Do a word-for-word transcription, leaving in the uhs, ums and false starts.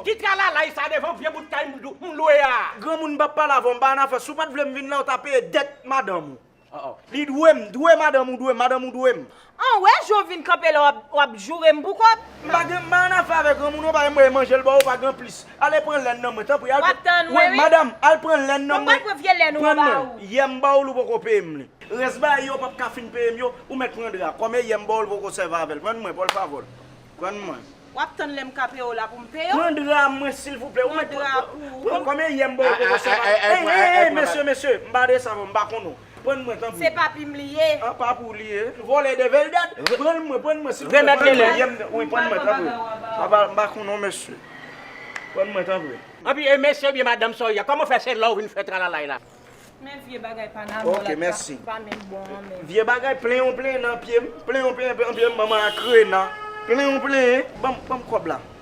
Ki tralalay sa devan vye bout kay m lou- m lwe a? Granmoun m p ap pale avè w, m pa annafè. Si w pa t vle m vin la, w ta peye dèt madanm ou. Li dwe m, dwe madanm ou, dwe m, madanm ou dwe m. An, wè jan w vin kanpe la, w ap, w ap joure m pou kòb. M pa gen, m pa annafè avè granmoun, ou pa gen manje l ba w, ou pa gen plis. Ale pran lèn nan mwen, tanpri. Al, w ap tann mwen, wi, madanm, al pran lèn nan mwen. Bon, m pa pran vye lèn ou ba ou. Yè m ba w, ou poko peye m li. Rès bagay yo p ap ka fin peye m yo, ou mèt pran dra. Kòm e yè m ba w, ou poko sèvi avè l. Pran mwen, pòl favòl. Pran mwen. W ap tann lè m ka peye w la pou m peye w? Pran dra mwen, silvouplè. Ou mèt pran dra pou ou. Pran kòm e yè m ba w, ou poko sèvi avè l. Ey, ey, ey, mesye, mesye, m pa de sa, m pa konn ou. Pran mwen, tanpri. Se papi m li ye. An, papi w li ye. Vòlè de vèldat. Pran mwen, pran mwen, silvouplè. Remèt li lè. Wi, pran mwen, tanpri. Papa, m pa konn ou, mesye. Pran mwen, tanpri. Anpi, e mesye oubyen madanm sa w ye a, kòman w fè se la w vin fè tralalay la? Men vye bagay pa nan mòl. Ok, mèsi. Pa menm bon an menm. Vye bagay, plenyen w plenyen nan pye m, plenyen w plenyen nan pye m, manman a krena. Plenyen w plenyen, ban m, ban m kòb la.